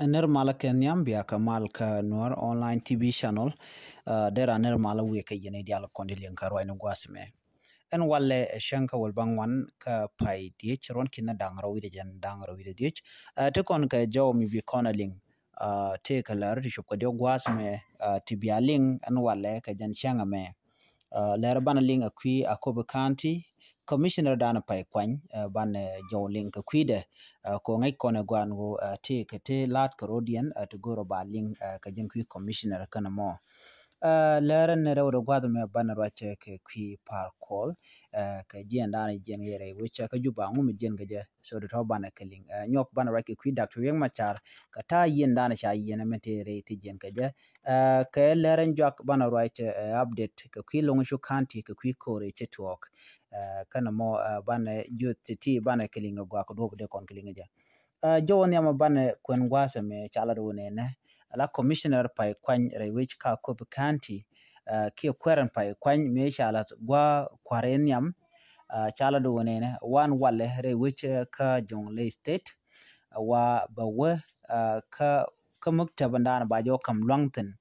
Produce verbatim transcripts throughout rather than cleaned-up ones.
Ɛ nir malä kɛ nhiam bia kɛ mal kä Nuer Online T V channel. Dera nir malä wiɛ kɛ yɛn idial kɔn di liŋ kä ruac ni guas mɛ. Ɛn walɛ ɛ cäŋ kä wäl baŋuan kä pay dhiec ruɔn kinɛ daŋ rɔ wi̱dɛ jɛn daŋ rɔ wi̱dɛ dhiec. Ti kɔn kɛ jɔw mi bi kɔn a liŋ. Ti kɛ lär ti cop kɛ diɔ guas mɛ ti bia liŋ ɛn walɛ kɛ jɛn cäŋ mɛ. Lɛr banɛ liŋ a kui̱ a Kobe County Commissioner danɛ pay kuany banɛ jɔw liŋ kɛ kui̱dɛ. Ko ŋäc kɔnɛ guan wu ti kɛ ti laat kɛ rodiɛn ti goro ba liŋ kɛ jin kui̱ Commissioner kɛnɛ mɔ. Lɛr ni rɛw rɛ guath mɛ banɛ ruacɛ kɛ kui̱ Par Kuol kɛ jiɛn danɛ jiɛn yɛ rɛy wecɛ kɛ Juba ŋu mi jiɛn kɛ jɛ. So di tɔ banɛ kɛ liŋ nyɔk banɛ ruac kɛ kui̱ Doctor Riek Machar kɛ ta̱a̱ yiɛn danɛ ca yiɛn mɛ ti rɛy ti jiɛn kɛ jɛ. Kɛ lɛr in juak banɛ ruac update kɛ kui̱ Loŋ Cu County kɛ kui̱ ko̱r i̱ ci tuɔɔk. Kɛnɛ mɔ banɛ juth ti ti banɛ kiliŋ guak duɔp dee kɔn kiliŋ jɛ. Jɔwä nhiamɛ banɛ kuɛn gua̱a̱th ɛmɛ ca lat wä nɛnɛ. Ala commissioner pay kuany rɛy wec ka Kobe County kiɛ kuɛrɛn pay kuany mëë ca lat gua̱a̱ kua̱r in nhiam. Ca lat wä nɛnɛ wan walɛ rɛy wec ka Jonglei State. Wa bɛ wä kä kä muktab in daanɛ ba jɛ wä kam luaŋ thin.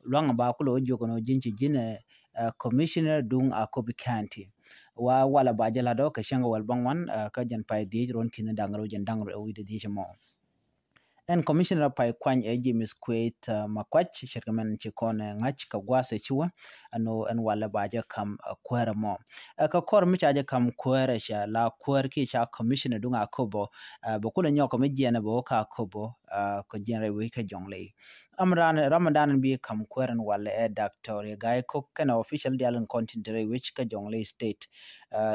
Luaŋ ba kulɛ wä jiök ɛn ɣöö ji̱n ci ji̱n ɛ commissioner duŋ a Kobe County. Wa walɛ ba jɛ la̱t ɔ kɛ cäŋ kɛ wäl baŋuan kä jɛn pay dhiec ruɔn ki̱n da̱ŋ rɛw jɛn da̱ŋ rɛw wi̱cdɛ dhiec ɛmɔ. Ɛn commissioner pay kuany ɛ James Kueth Makuac ce̱tkɛ mɛn ci kɔn ɛ ŋa̱c kɛ gua̱a̱th ɛ ci wä ɛn ɣöö ɛn walɛ ba jɛ kam kuäärä mɔ. Ɛ kɛ kɔr mi ca jɛ kam kuäärä ca la kuäär kiɛ ca commissioner duŋ a Kobo. Bɛ kulɛ nyɔk kɛ mi jiɛn bɛ wä ka Kobo kɛ jiɛn rɛy wec kä Jonglei. Ram dan ram dan bi kam kuɛrɛn walɛ ɛ Doctor Gai Kok kɛnɛ official dial in kɔn tin te rɛy wec kä Jonglei State.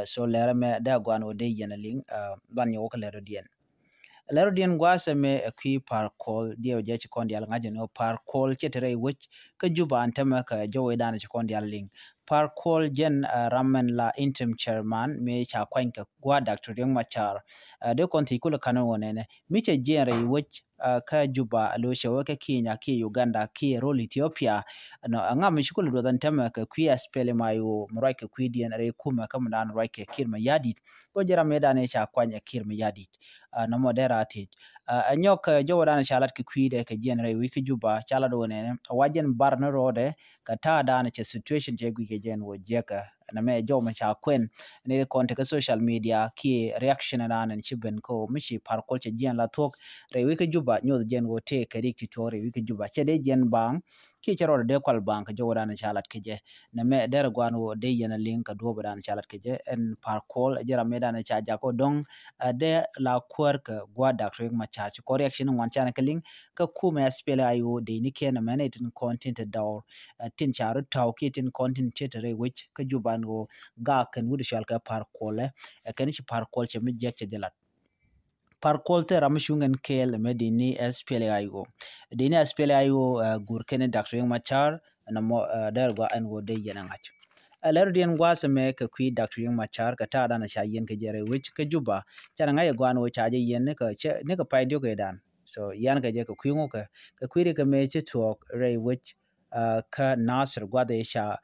So lɛrɛ mɛ dee guan wä dee yɛn a liŋ ban nyɛ wä kä lɛrɛ diɛn. Lɛrɛ diɛn guasɛ mɛ ɛ kui̱ Par Kuol diɛw jɛ ci kɔn dial ŋa̱c jɛ ni wä Par Kuol cɛ te rɛy wec kä Juba an tämɛ kɛ jɔwɛ dan ci kɔn dial liŋ. Par Kuol jɛn ram mɛn la interim chairman mi ca kuany kɛ gua Doctor Riek Machar. Dee kɔn thiec kulɛ kanɛ wä nɛnɛ mi cɛ jiɛn rɛy wec kä Juba a lo̱cɛ wä kä Kenya kiɛ Uganda kiɛ rol Ethiopia. Nɔ a ŋam mi ci kulɛ duɔth an tämɛ kɛ kui̱ S P L M I O mi ruac kɛ kui̱diɛn rɛy kumɛ kä mi dan ruac kɛ Kiir Mayardit. Kɔ jɛ ram mi dan ca kuany ɛ Kiir Mayardit. Nɔmɔ dee ra thiec. Ɛ nyɔk jɔwä dan ca lat kɛ kui̱dɛ kɛ jiɛn rɛy wec kä Juba ca lat wä nɛnɛ wa jɛn bar ni rɔɔdɛ kɛ ta̱a̱ dan cɛ situation cɛ guic kɛ jɛn wä jiɛkɛ. Nɛ mɛ jɔw mɛ ca kuɛn ni kɔn tekɛ social media kiɛ reaction dan ci ben ko mi ci Par Kuol cɛ jiɛn la thuɔk rɛy wec kä Juba nyoth jɛn wä tëë kɛ rik ti tuɔk rɛy wec kä Juba cɛ dee jiɛn baŋ kiɛ cɛ rɔɔdɛ dee kual baŋ kɛ jɔwä dan ca lat kɛ jɛ. Nɛ mɛ derɛ guan wä dee yɛn a liŋ kɛ duɔpɛ dan ca lat kɛ jɛ ɛn Par Kuol jɛ ram mɛ dan ca jak wä dɔŋ. Dee la kuäär kɛ gua Doctor Riek Machar ci kɔ reaction ŋuan can kɛ liŋ kä kumɛ S P L I O dee ni kɛn mɛn itin kɔn tin te dɔɔr. Tin ca rut tɔw kiɛ tin kɔn tin te te rɛy wec kä Juba ni wä gak kɛn wut cɔal kɛ Par Kuol ɛ kɛn ci Par Kuol cɛ mi jiɛk cɛ jɛ lat. Par Kuol thil ram mi cuŋ ɛn kɛɛl ɛmɛ dini S P L A I O. Dini S P L A I O gur kɛn Doctor Riek Machar ɛn ɛmɔ dɛr gua ɛn ɣöö dee yɛn ɛ ŋa̱c. Ɛ lɛr diɛn gua̱a̱th ɛmɛ kɛ kui̱ Doctor Riek Machar kɛ ta̱a̱ dan ca yɛn kɛ jɛ rɛy wec kä Juba. Canɛ ŋa̱c ɛ gua̱a̱n ɣöö ca jɛ yɛn ni kɛ cɛ ni kɛ pay diɔk ɛ dan. So yɛn kɛ jɛ kɛ kui̱ ŋukɛ kɛ kui̱ ri kɛ mëë ci tuɔɔk rɛy wec kä Nasir gua̱dhi ca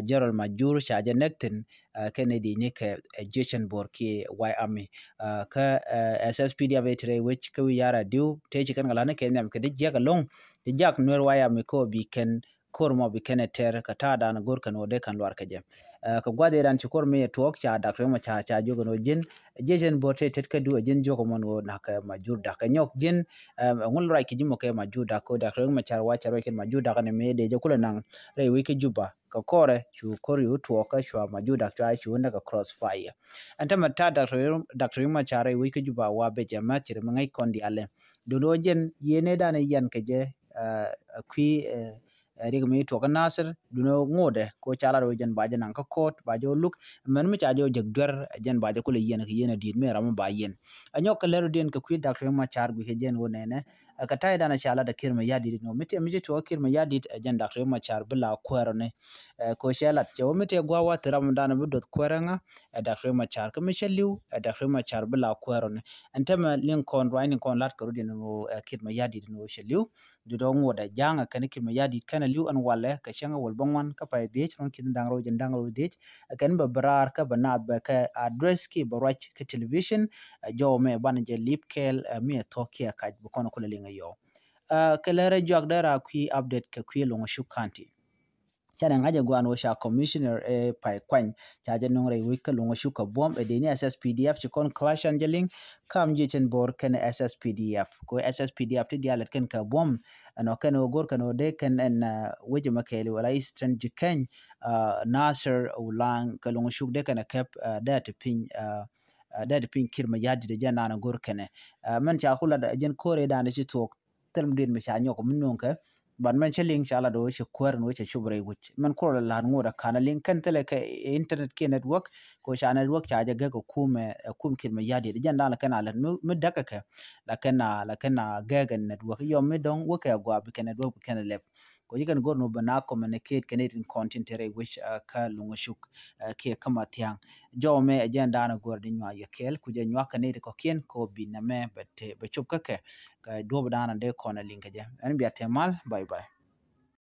General Majur ca jɛ nɛk thin kɛnɛ di ni kɛ Jason Bor kiɛ White Army. Kä S S P D F ɛ ti rɛy wec kä wi̱i̱ yar a diw tëë ci kɛn kɛ la̱t ni kɛ nhiam kɛ di jiäk ɛlɔ̱ŋ ti jak Nuer White Army kä bi kɛn kor mɔ bi kɛn ɛ tɛr kɛ ta̱a̱ dan go̱r kɛn wä dee kɛn luar kɛ jɛ. Kɛ gua̱dhi dan ci kor mi ɛ tuɔɔk ca dak rɛm ca ca jiök ɛn wä ji̱n Jason Bor tëë tet kä du ɛ ji̱n jiök ɛmɔn wä nak kɛ Majur dak ɛ nyɔk ji̱n. Ɛ ŋul ruac kɛ ji̱ mɔ kɛ Majur dak kɛ Doctor Riek Machar wa cɛ ruac kɛn Majur dak ni mëë dee jɛ kulɛ naŋ rɛy wec kä Juba kɛ kɔrɛ cu kor yu tuɔɔk kä cua Majur dak cua cu näk kɛ cross fire. Ɛn tämɛ ta̱a̱ Doctor Riek Machar rɛy wec kä Juba wa bɛ jɛ mɛ cir mi ŋäc kɔn diaalɛ. Dun wä jɛn yiëë nɛ dan yɛn kɛ jɛ kui̱ Riek mi tuɔk kä Nasir dun wä ŋotdɛ ko ca lat wä jɛn ba jɛ naŋ kä court ba jɛ wä luk. Mɛn mi ca jɛ wä jek duer jɛn ba jɛ kulɛ yɛn kɛ yɛn a diet mi ram mi ba yɛn. A nyɔk kɛ lɛr wä diɛn kɛ kui̱ Doctor Riek Machar gui̱ kɛ jɛn wä nɛnɛ. Ɛ kɛ ta̱y dan ca lat ɛ Kiir Mayardit ni wä mi tëë mi ci tuɔk kä Kiir Mayardit ɛ jɛn Doctor Riek Machar bi la kuɛɛr ɔ ni. Ɛ ko cɛ lat cɛ wä mi tëë gua̱a̱ wa thil ram dan bi duɔth kuɛɛr ɛ ŋa ɛ Doctor Riek Machar kä mi cɛ li̱w ɛ Doctor Riek Machar bi la kuɛɛr ɔ ni. Ɛn tämɛ liŋ kɔn ruacni kɔn lat kɛ rut in wä ɛ Kiir Mayardit in wä cɛ li̱w. Dudɔ ŋuɔt ɛ ja̱a̱ŋ ɛ kɛn Kiir Mayardit kɛn ɛ li̱w ɛn walɛ kɛ cäŋ ɛ wäl bä ŋuan kä pay dhiec ruɔ̱n ki̱n da̱ŋ rɛw jɛn da̱ŋ rɛw dhiec. Ɛ kɛn bɛ bɛ raar kä bɛ naath bɛ kɛ address ki bɛ ruac kä television. Ɛ jɔw mɛ banɛ jɛ lip kɛɛl ɛ mi ɛ thuɔ̱k kiɛ kac bi kɔn ɛ kulɛ liŋ ɛ yɔw. Kɛ lɛ rɛ juak dee ra kui̱ update kɛ kui̱ Luŋ Cuk County. Canɛ ŋa̱c ɛ guan wä ca commissioner ɛ pay kuany ca jɛ nuŋ rɛy wec kä Luŋ Cuk kɛ buɔ̱m ɛ dee ni S S P D F ci kɔn clash an jɛ liŋ kam jiɛ cin bo̱r kɛn S S P D F ko S S P D F ti dialet kɛn kɛ buɔ̱m. Ɛn ɔ kɛn wä go̱r kɛn wä dee kɛn ɛn wec mɛ kɛɛli wala Eastern Jikɛny Nasir Ulaŋ kɛ Luŋ Cuk dee kɛn ɛ kɛp dee ti piny dee ti piny kir mɛ ya̱t dit ɛ jɛn naan ɛ go̱r kɛnɛ. Mɛn ca kulat ɛ jɛn ko̱r ɛ daan ci thuɔk thil mi dit mi ca nyɔk mi nuŋ kɛ. But mɛn cä liŋ ca lat wä cɛ kuäär ni wä cɛ cup rɛy wi̱c mɛn kulɔ la la̱t ŋot a kan a liŋ kɛn thilɛ kɛ internet kiɛ network. Ko ca network ca jɛ gɛk ɛ kum ɛ kum kir mi ya̱t dit jɛn da̱a̱n la kɛn a lät mi däk kɛ kɛ. La kɛn a la kɛn a gɛk ɛ network yɔm mi dɔ̱ŋ wä kɛ a gua̱a̱ bi kɛ network bi kɛn a lɛp. Ko ci kɛn go̱r ni wä bɛ na communicate kɛn it in content rɛy wi̱c kä Luŋ Cuk kiɛ kä Mathiaŋ. Jɔw mɛ ɛ jɛn da̱a̱n a go̱r di nyuak yɛ kɛɛl ku jɛ nyuak kɛn it kɔkiɛn ko bi nɛmɛ bɛ cop kä kɛ. Kɛ duɔ̱p da̱a̱n a dee kɔn a liŋ kɛ jɛ ɛn bia tɛ mal. Bye bye.